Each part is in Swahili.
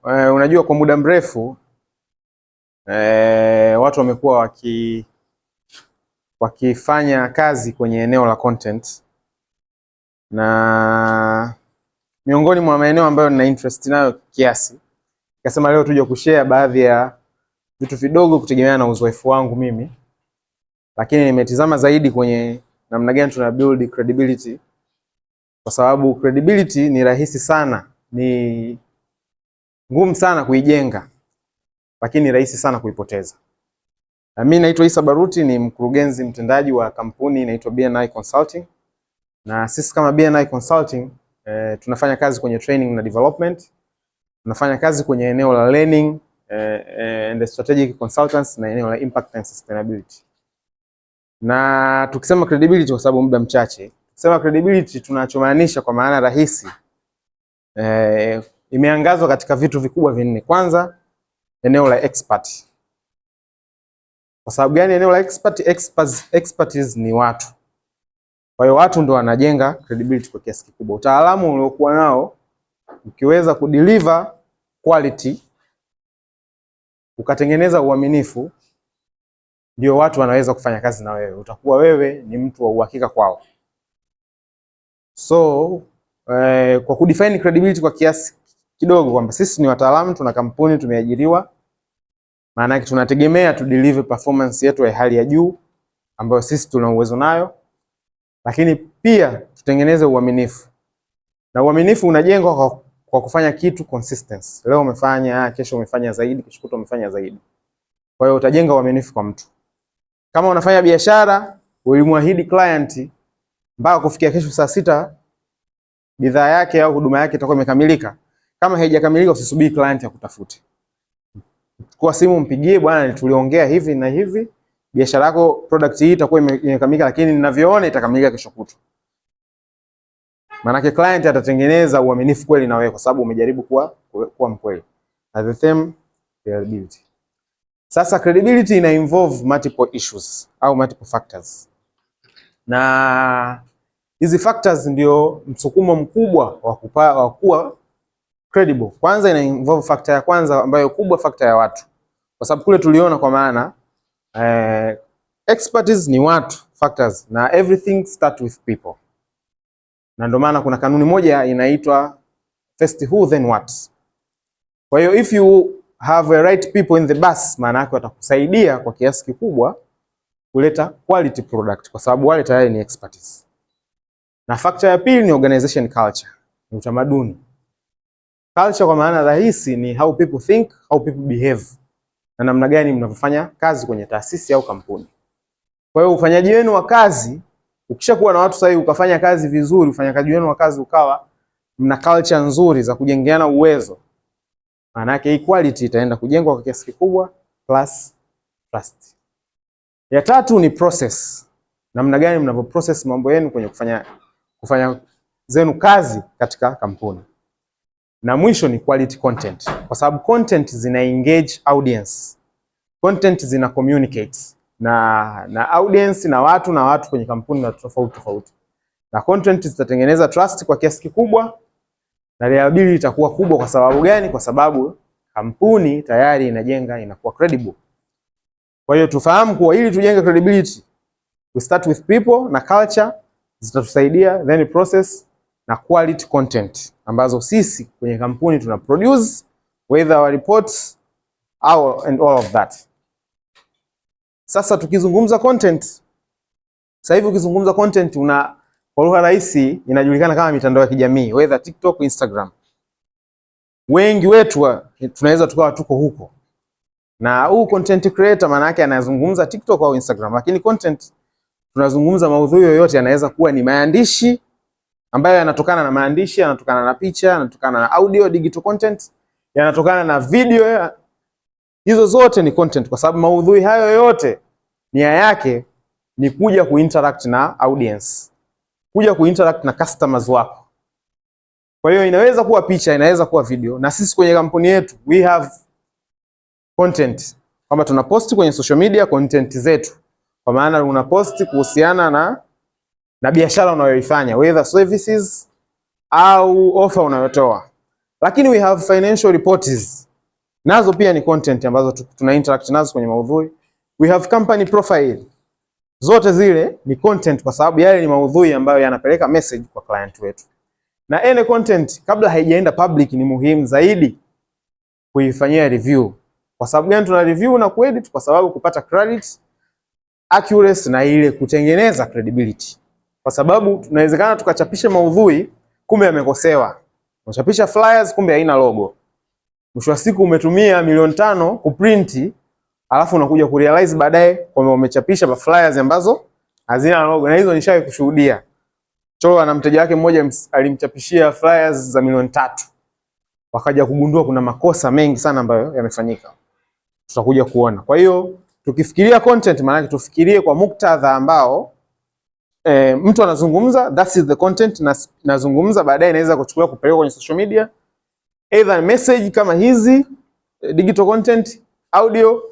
Unajua kwa muda mrefu watu wamekuwa wakifanya kazi kwenye eneo la content, na miongoni mwa maeneo ambayo nina interest nayo kiasi, nikasema leo tuje kushare baadhi ya vitu vidogo kutegemeana na uzoefu wangu mimi, lakini nimetizama zaidi kwenye namna gani tuna build credibility, kwa sababu credibility ni rahisi sana, ni ngumu sana kuijenga, lakini ni rahisi sana kuipoteza. Na mimi naitwa Isa Baruti, ni mkurugenzi mtendaji wa kampuni inaitwa BNI Consulting, na sisi kama BNI Consulting tunafanya kazi kwenye training na development, tunafanya kazi kwenye eneo la learning and strategic consultants na eneo la impact and sustainability. Na tukisema credibility, kwa sababu muda mchache, tukisema credibility tunachomaanisha kwa maana rahisi imeangazwa katika vitu vikubwa vinne. Kwanza, eneo la expert. Kwa sababu gani eneo la expert? Expertise ni watu. Kwa hiyo watu ndo wanajenga credibility kwa kiasi kikubwa. Utaalamu uliokuwa nao ukiweza kudeliver quality ukatengeneza uaminifu, ndio watu wanaweza kufanya kazi na wewe, utakuwa wewe ni mtu wa uhakika kwao. So kwa kudefine credibility kwa kiasi kidogo kwamba sisi ni wataalamu, tuna kampuni, tumeajiriwa, maana yake tunategemea tu deliver performance yetu ya hali ya juu ambayo sisi tuna uwezo nayo, lakini pia tutengeneze uaminifu, na uaminifu unajengwa kwa kufanya kitu consistency. Leo umefanya, kesho umefanya zaidi, kesho kutwa umefanya zaidi. Kwa hiyo utajenga uaminifu kwa mtu. Kama unafanya biashara, ulimwahidi client mpaka kufikia kesho saa 6 bidhaa yake au huduma yake itakuwa imekamilika. Kama haijakamilika, usisubiri client akutafute. Chukua simu mpigie, bwana, tuliongea hivi na hivi, biashara yako product hii itakuwa imekamilika, lakini ninavyoona itakamilika kesho kutwa. Maanake client atatengeneza uaminifu kweli na wewe kwa sababu umejaribu kuwa mkweli. At the same credibility. Sasa credibility ina involve multiple issues au multiple factors. Na hizi factors ndio msukumo mkubwa wa kuwa credible. Kwanza ina involve factor ya kwanza ambayo kubwa, factor ya watu. Kwa sababu kule tuliona kwa maana expertise ni watu factors na everything start with people. Na ndio maana kuna kanuni moja inaitwa first who then what. Kwa hiyo if you have a right people in the bus, maana yake watakusaidia kwa kiasi kikubwa kuleta quality product kwa sababu wale tayari ni expertise. Na factor ya pili ni organization culture, ni utamaduni. Culture kwa maana rahisi ni how people think, how people behave na namna gani mnavyofanya kazi kwenye taasisi au kampuni. Kwa hiyo ufanyaji wenu wa kazi, ukishakuwa na watu sahihi ukafanya kazi vizuri, ufanyakazi wenu wa kazi ukawa mna culture nzuri za kujengeana uwezo, maana yake quality itaenda kujengwa kwa kiasi kikubwa plus trust. Ya tatu ni process. Namna gani mnavyo process mambo yenu kwenye kufanya zenu kazi katika kampuni. Na mwisho ni quality content, kwa sababu content zina engage audience. Content zina communicate na audience na watu kwenye kampuni na tofauti tofauti, na content zitatengeneza trust kwa kiasi kikubwa na reliability itakuwa kubwa. Kwa sababu gani? Kwa sababu kampuni tayari inajenga, inakuwa credible. Kwa hiyo tufahamu kuwa ili tujenge credibility, we start with people na culture zitatusaidia, then process na quality content ambazo sisi kwenye kampuni tuna produce whether our reports au and all of that. Sasa tukizungumza content, sasa hivi ukizungumza content una kwa lugha rahisi inajulikana kama mitandao ya kijamii whether TikTok, Instagram. Wengi wetu tunaweza tukawa tuko huko, na huu content creator maana yake anazungumza TikTok au Instagram, lakini content tunazungumza maudhui yoyote, yanaweza kuwa ni maandishi ambayo yanatokana na maandishi, yanatokana na picha, yanatokana na audio, digital content, yanatokana na video. Hizo zote ni content, kwa sababu maudhui hayo yote nia yake ni kuja kuinteract na audience, kuja kuinteract na customers wako. Kwa hiyo inaweza kuwa picha, inaweza kuwa video, na sisi kwenye kampuni yetu we have content kwamba tuna post kwenye social media content zetu, kwa maana una post kuhusiana na biashara unayoifanya whether services au offer unayotoa, Lakini we have financial reports, nazo pia ni content ambazo tuna interact nazo kwenye maudhui. We have company profile, zote zile ni content kwa sababu yale ni maudhui ambayo yanapeleka message kwa client wetu. Na any content kabla haijaenda public ni muhimu zaidi kuifanyia review. Kwa sababu gani tuna review na kuedit? Kwa sababu kupata clarity, accuracy na ile kutengeneza credibility. Kwa sababu tunawezekana tukachapisha maudhui kumbe yamekosewa. Unachapisha flyers kumbe haina logo. Mwisho wa siku umetumia 5 milioni kuprint, alafu unakuja kurealize baadaye kwamba umechapisha flyers ambazo hazina logo, na hizo nishawahi kushuhudia. Cholo na mteja wake mmoja alimchapishia flyers za 3 milioni, wakaja kugundua kuna makosa mengi sana ambayo yamefanyika, tutakuja kuona. Kwa hiyo tukifikiria content, maana yake tufikirie kwa muktadha ambao mtu anazungumza, that is the content, na nazungumza baadaye inaweza kuchukuliwa kupelekwa kwenye social media, either message kama hizi digital content, audio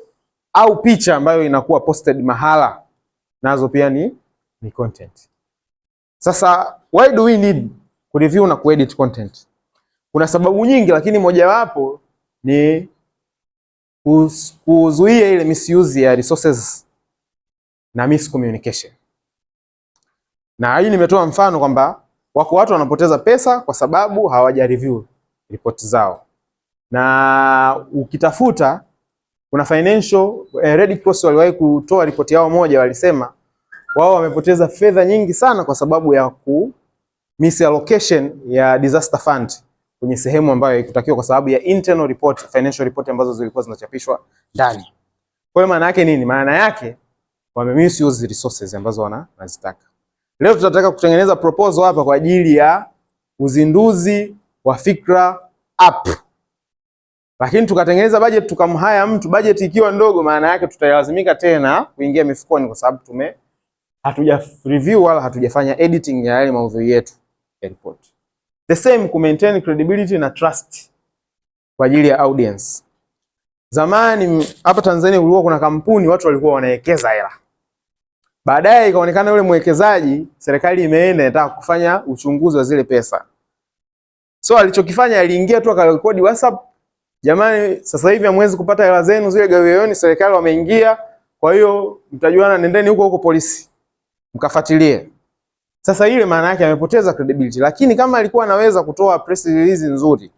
au picha ambayo inakuwa posted mahala, nazo pia ni content. Sasa why do we need ku review na kuedit content? Kuna sababu nyingi, lakini mojawapo ni kuzuia ile misuse ya resources na miscommunication. Na hii nimetoa mfano kwamba wako watu wanapoteza pesa kwa sababu hawaja review ripoti zao, na ukitafuta kuna financial Red Cross waliwahi kutoa ripoti yao moja, walisema wao wamepoteza fedha nyingi sana kwa sababu ya ku misallocation ya disaster fund kwenye sehemu ambayo haikutakiwa kwa sababu ya internal report, financial report ambazo zilikuwa zinachapishwa ndani. Kwa hiyo maana yake nini? Maana yake wame misuse resources ambazo wanazitaka. Leo tutataka kutengeneza proposal hapa kwa ajili ya uzinduzi wa Fikra app. Lakini tukatengeneza budget tukamhire mtu, budget ikiwa ndogo, maana yake tutalazimika tena kuingia mifukoni kwa sababu hatuja review wala hatujafanya editing ya yale maudhui yetu ya report. The same ku maintain credibility na trust kwa ajili ya audience. Zamani hapa Tanzania kulikuwa kuna kampuni watu walikuwa wanawekeza hela. Baadaye ikaonekana yule mwekezaji, serikali imeenda inataka kufanya uchunguzi wa zile pesa. So alichokifanya aliingia tu akarekodi WhatsApp, jamani, sasa hivi hamwezi kupata hela zenu zile gawioni, serikali wameingia, kwa hiyo mtajuana, nendeni huko huko polisi mkafuatilie. Sasa ile maana yake amepoteza credibility, lakini kama alikuwa anaweza kutoa press release nzuri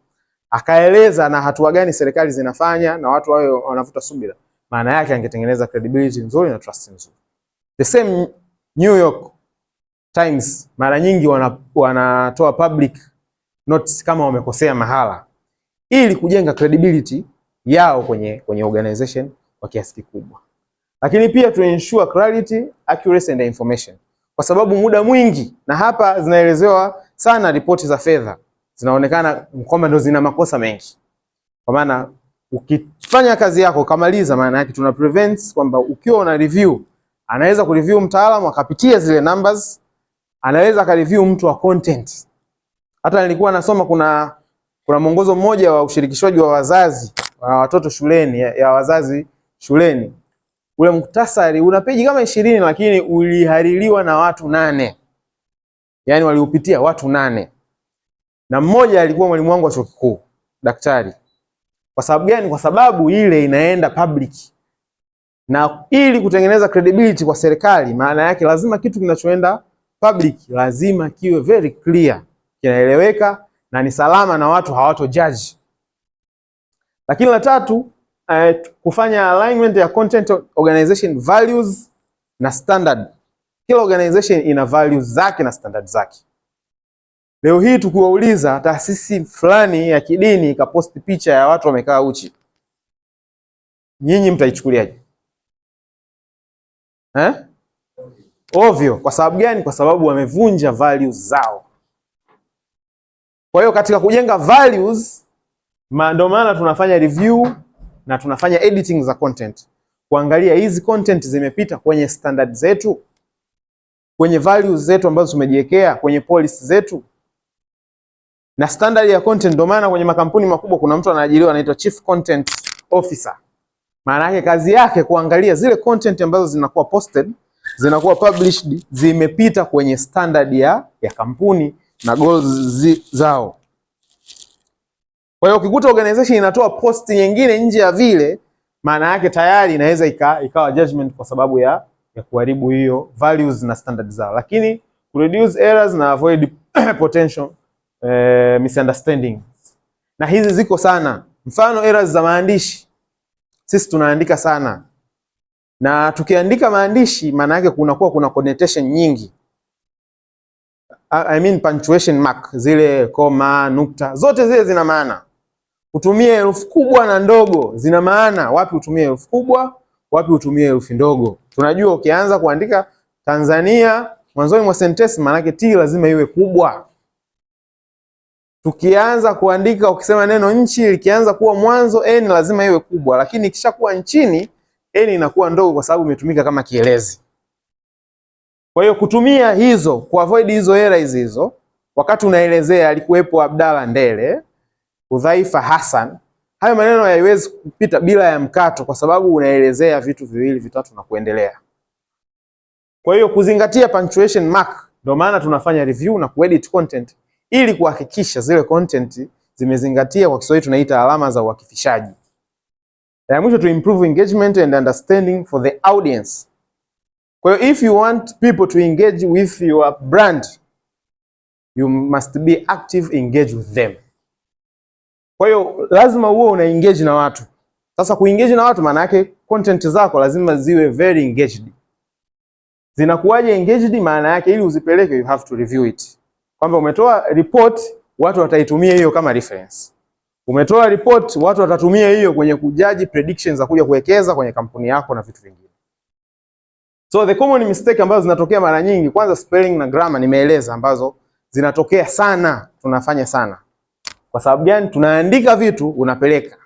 akaeleza na hatua gani serikali zinafanya na watu wawe wanavuta subira, maana yake angetengeneza credibility nzuri na trust nzuri. The same New York Times mara nyingi wanatoa public notes kama wamekosea mahala ili kujenga credibility yao kwenye organization kwa kiasi kikubwa. Lakini pia to ensure clarity, accuracy and information, kwa sababu muda mwingi, na hapa zinaelezewa sana ripoti za fedha zinaonekana kwamba ndo zina makosa mengi, kwa maana ukifanya kazi yako ukamaliza, maana yake tuna prevent kwamba ukiwa una review, anaweza kureview mtaalamu akapitia zile numbers, anaweza akareview mtu wa content. Hata nilikuwa nasoma kuna mwongozo mmoja wa ushirikishwaji wa wazazi wa watoto shuleni, ya wazazi shuleni. Ule muktasari una peji kama 20 lakini ulihaririwa na watu 8. Yaani waliupitia watu 8. Na mmoja alikuwa mwalimu wangu wa chuo kikuu, daktari. Kwa sababu gani? Kwa sababu ile inaenda public. Na ili kutengeneza credibility kwa serikali, maana yake lazima kitu kinachoenda public lazima kiwe very clear, kinaeleweka na ni salama na watu hawato judge. Lakini la tatu, kufanya alignment ya content organization values na standard. Kila organization ina values zake na standard zake. Leo hii tukiwauliza taasisi fulani ya kidini ikaposti picha ya watu wamekaa uchi, nyinyi mtaichukuliaje? Eh? Ovyo. Kwa sababu gani? Kwa sababu wamevunja values zao. Kwa hiyo katika kujenga values, ndio maana tunafanya review na tunafanya editing za content, kuangalia hizi content zimepita kwenye standard zetu, kwenye values zetu ambazo tumejiwekea, kwenye policy zetu na standard ya content. Ndio maana kwenye makampuni makubwa kuna mtu anaajiriwa anaitwa chief content officer. Maana yake kazi yake kuangalia zile content ambazo zinakuwa posted, zinakuwa published, zimepita kwenye standard ya kampuni na goals zao. Kwa hiyo ukikuta organization inatoa post nyingine nje ya vile, maana yake tayari inaweza ikawa judgment kwa sababu ya kuharibu hiyo values na standards zao, lakini reduce errors na avoid potential misunderstandings. Na hizi ziko sana. Mfano errors za maandishi, sisi tunaandika sana, na tukiandika maandishi maana yake kunakuwa kuna connotation nyingi. I mean punctuation mark, zile koma, nukta, zote zile zina maana. Kutumia herufi kubwa na ndogo zina maana. Wapi utumie herufi kubwa, wapi utumie herufi ndogo. Tunajua ukianza kuandika Tanzania mwanzoni mwa sentence, maana yake T lazima iwe kubwa. Tukianza kuandika ukisema neno nchi likianza kuwa mwanzo N lazima iwe kubwa, lakini ikishakuwa nchini N inakuwa ndogo kwa sababu imetumika kama kielezi. Kwa hiyo kutumia hizo, kuavoid hizo errors hizo, wakati unaelezea alikuwepo Abdalla Ndele, Hudhaifa Hassan, hayo maneno hayawezi kupita bila ya mkato, kwa sababu unaelezea vitu viwili vitatu na kuendelea. Kwa hiyo kuzingatia punctuation mark, ndio maana tunafanya review na kuedit content ili kuhakikisha zile content zimezingatia, kwa Kiswahili tunaita alama za uakifishaji. Ya mwisho, to improve engagement and understanding for the audience. Kwa hiyo if you want people to engage with your brand, you must be active, engage with them. Kwa hiyo lazima uwe una engage na watu. Sasa kuengage na watu maana yake content zako lazima ziwe very engaged. Zinakuwaje engaged? Maana yake ili uzipeleke you have to review it. Kwamba umetoa report, watu wataitumia hiyo kama reference. Umetoa report, watu watatumia hiyo kwenye kujudge predictions za kuja kuwekeza kwenye kampuni yako na vitu vingine. So the common mistake ambazo zinatokea mara nyingi, kwanza spelling na grammar nimeeleza, ambazo zinatokea sana, tunafanya sana. Kwa sababu gani? Tunaandika vitu unapeleka,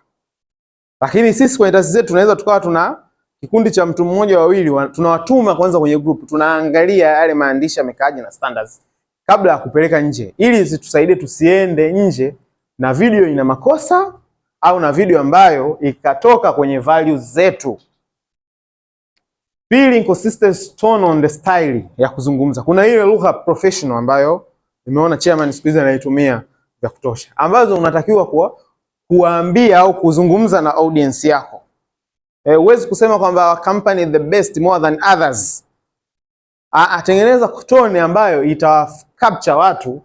lakini sisi kwenye taasisi zetu tunaweza tukawa tuna kikundi cha mtu mmoja wawili, tunawatuma kwanza kwenye group, tunaangalia yale maandishi yamekaaje na standards kabla ya kupeleka nje, ili zitusaidie tusiende nje na video ina makosa au na video ambayo ikatoka kwenye values zetu. Pili, inconsistent tone on the style ya kuzungumza. Kuna ile lugha professional ambayo nimeona chairman siku hizi anaitumia vya kutosha, ambazo unatakiwa kuwaambia au kuzungumza na audience yako. Huwezi kusema kwamba our company is the best more than others. Atengeneza tone ambayo ita capture watu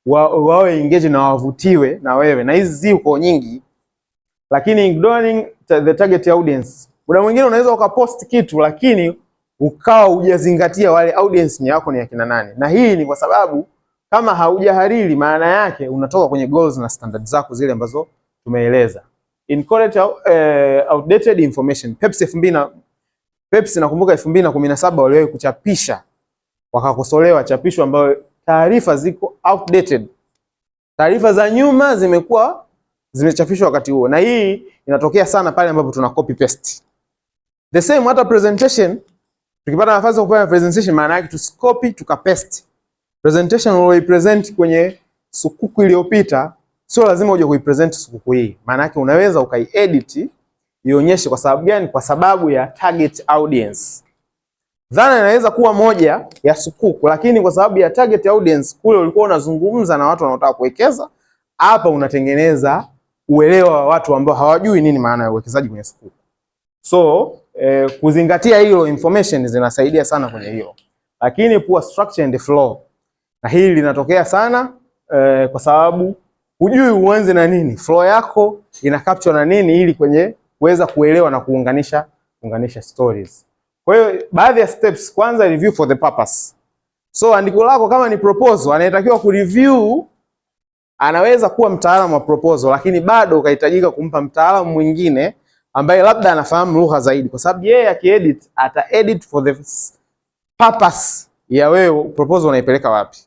wawe engage na wavutiwe na wewe, na hizi ziko nyingi, lakini ignoring the target audience. Muda mwingine unaweza ukapost kitu lakini ukawa hujazingatia wale audience ni yako ni akina nani, na hii ni kwa sababu kama haujahariri, maana yake unatoka kwenye goals na standards zako zile ambazo tumeeleza. Incorrect, outdated information. Pepsi 2000 na Pepsi nakumbuka 2017 waliwahi kuchapisha wakakosolewa chapisho ambayo taarifa ziko outdated, taarifa za nyuma zimekuwa zimechapishwa wakati huo, na hii inatokea sana pale ambapo tuna copy paste. The same hata presentation, tukipata nafasi ya kufanya presentation, maana yake tusicopy tukapaste. Presentation uliyoipresent kwenye sukuku iliyopita sio lazima uje kuipresent sukuku hii. Maana yake unaweza ukaiedit ionyeshe. Kwa sababu gani? Kwa sababu ya target audience. Dhana inaweza kuwa moja ya sukuku, lakini kwa sababu ya target audience, kule ulikuwa unazungumza na watu wanaotaka kuwekeza, hapa unatengeneza uelewa wa watu ambao hawajui nini maana ya uwekezaji kwenye sukuku. So kuzingatia hilo information zinasaidia sana kwenye hilo, lakini poor structure and flow, na hili linatokea sana kwa sababu hujui uanze na nini, flow yako ina capture na nini, ili kwenye kuweza kuelewa na kuunganisha stories. Kwa hiyo baadhi ya steps, kwanza review for the purpose. So andiko lako kama ni proposal, anayetakiwa kureview anaweza kuwa mtaalamu wa proposal, lakini bado ukahitajika kumpa mtaalamu mwingine ambaye labda anafahamu lugha zaidi, kwa sababu yeye akiedit ata edit for the purpose ya wewe proposal unaipeleka wapi.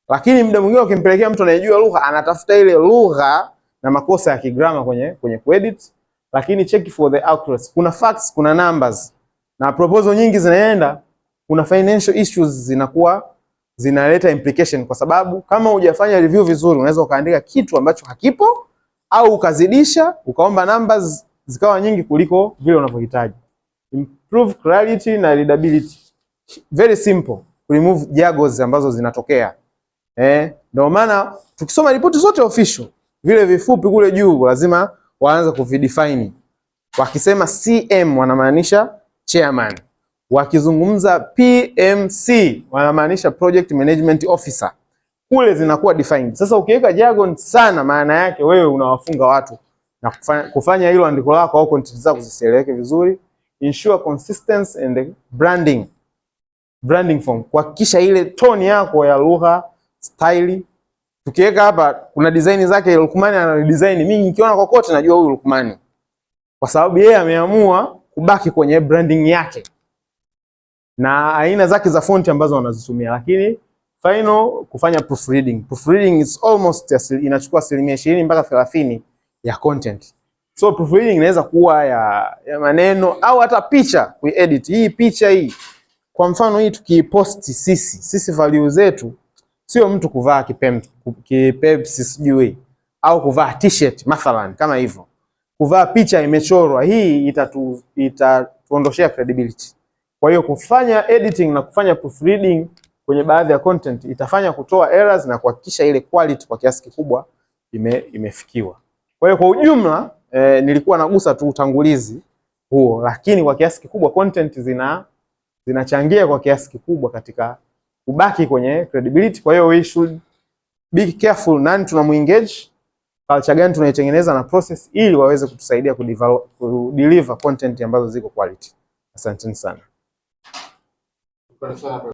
Lakini muda mwingine ukimpelekea mtu anayejua lugha, anatafuta ile lugha na makosa ya kigrammar kwenye kuedit. Lakini check for the accuracy, kuna facts, kuna numbers na proposal nyingi zinaenda, kuna financial issues zinakuwa zinaleta implication, kwa sababu kama hujafanya review vizuri, unaweza ukaandika kitu ambacho hakipo au ukazidisha ukaomba numbers zikawa nyingi kuliko vile unavyohitaji. Improve clarity na readability, very simple, remove jargons ambazo zinatokea. Ndio maana tukisoma ripoti zote official Vile vifupi kule juu lazima waanze kuvidefine. Wakisema CM wanamaanisha chairman, wakizungumza PMC wanamaanisha project management officer. Kule zinakuwa defined. Sasa ukiweka jargon sana, maana yake wewe unawafunga watu na kufanya hilo andiko lako au content zako zisieleweke vizuri. Ensure consistency and branding, branding form, kuhakikisha ile tone yako ya lugha, style. Tukiweka hapa kuna design zake Lukmani ana design, mimi nikiona kokote najua huyu Lukmani, kwa sababu yeye ameamua kubaki kwenye branding yake na aina zake za font ambazo wanazitumia. Lakini final, kufanya proofreading. Proofreading is almost inachukua 20% mpaka 30% ya content. So proofreading inaweza kuwa ya maneno au hata picha kuiedit. Hii picha hii kwa mfano hii tukiiposti sisi value zetu sio mtu kuvaa kipepsi sijui au kuvaa t-shirt mathalan kama hivyo, kuvaa picha imechorwa, hii itatuondoshea credibility. Kwa hiyo kufanya editing na kufanya proofreading kwenye baadhi ya content itafanya kutoa errors na kuhakikisha ile quality kwa kiasi kikubwa imefikiwa. Kwa hiyo kwa ujumla nilikuwa nagusa tu utangulizi huo, lakini kwa kiasi kikubwa content zinachangia kwa kiasi kikubwa katika kubaki kwenye credibility. Kwa hiyo we should be careful nani tunamuengage, culture gani tunaitengeneza na process, ili waweze kutusaidia kudeliver content ambazo ziko quality. Asanteni sana. Shukrani sana.